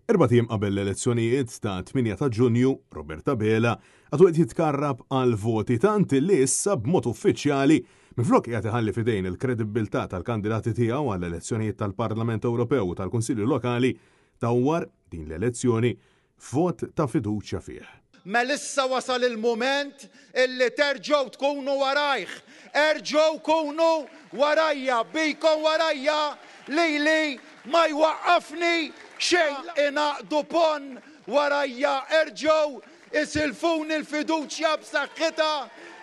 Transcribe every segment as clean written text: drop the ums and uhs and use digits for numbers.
Erbat ijiem qabel l-elezzjonijiet ta' 8 ta' Ġunju, Robert Abela għadu qed jitkarrab għal voti tant li issa b'mod uffiċjali minflok qiegħed iħalli f'idejn il-kredibbiltà tal-kandidati tiegħu għall-elezzjonijiet tal-Parlament Ewropew u tal-Kunsilli Lokali dawwar din l-elezzjoni f'vot ta' fiduċja fih. Melissa wasal il-mument illi terġgħu tkunu warajh. Erġgħu kunu warajja, bikom warajja lili ma jwaqqafni xejn. Ingħaqdu ponn warajja, erġgħu isilfuni l-fiduċja b'saħħitha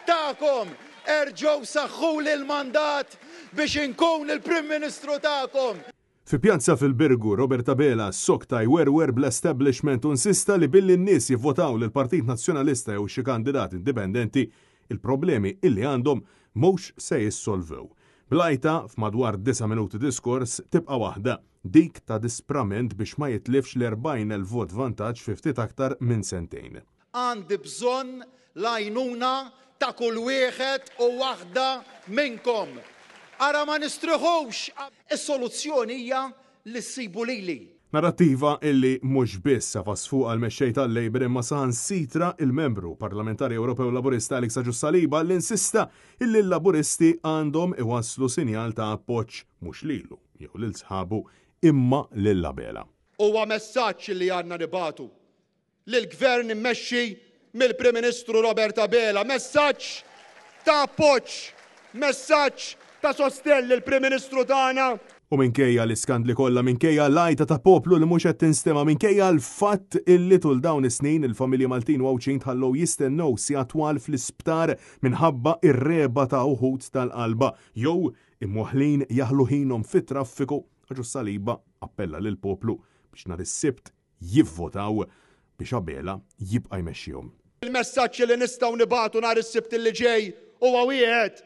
tagħkom. Erġgħu saħħuli l-mandat biex inkun il-Prim Ministru tagħkom. Fi pjazza fil-Birgu, Robert Abela ssokta jwerwer bl-establishment u nsista li billi n-nies jivvotaw lill-Partit Nazzjonalista jew xi kandidat indipendenti, il-problemi illi għandhom mhux se jissolvew. Bl-għajta, f'madwar disa' minuti diskors, tibqa' waħda, dik ta' disprament biex ma jitlifx l-40,000 vot vantaġġ fi ftit aktar minn sentejn. Għandi bżonn l-għajnuna ta' kull wieħed u waħda minnkom. Ara ma nistriħux! Is-soluzzjoni hija li ssibu lili. Narrattiva illi mhux biss għafas fuqha l-Mexxej tal-Labour imma saħansitra il-Membru Parlamentari Ewropew Laburista Alex Agius Saliba li insista illi l-Laburisti għandhom iwasslu sinjal ta' appoġġ mhux lilu jew lil sħabu imma lil Abela. Huwa messaġġ li għandna nibagħtu lill-Gvern immexxi mill-Prim Ministru Robert Abela, messaġġ ta' appoġġ, messaġġ ta' sostenn lill-Prim Ministru tagħna. U minkejja l-iskandli kollha, minkejja l-għajta ta' poplu li mhux qed tinstema', minkejja l-fatt illi tul dawn is-snin il-familji Maltin u Għawdxin tħallew jistennew sigħat twal fl-isptar minħabba r-regħba ta' uħud tal-qalba jew imwaħħlin jaħlu ħinhom fit-traffiku, Agius Saliba appella lill-poplu biex nhar is-Sibt jivvotaw biex Abela jibqa' jmexxihom. Il-messaġġ li nistgħu nibagħtu nhar is-Sibt li ġej huwa wieħed,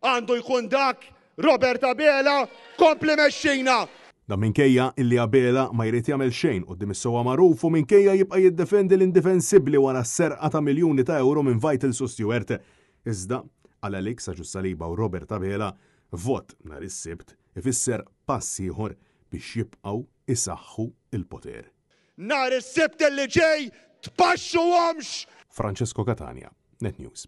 għandu jkun dak, Robert Abela, kompli mexxina! Dan minkejja illi Abela ma jrid jagħmel xejn quddiem is-sewwa magħruf u minkejja jibqa' jiddefendi l-indifensibbli wara s-serqa ta' miljuni ta' ewro minn Vitals u Steward. Iżda, għal Alex Agius Saliba u Robert Abela, vot nhar is-Sibt ifisser pass ieħor biex jibqgħu isaħħu l-poter. Nhar is-Sibt li ġej tpaxxuhomx! Francesco Catania, Net News.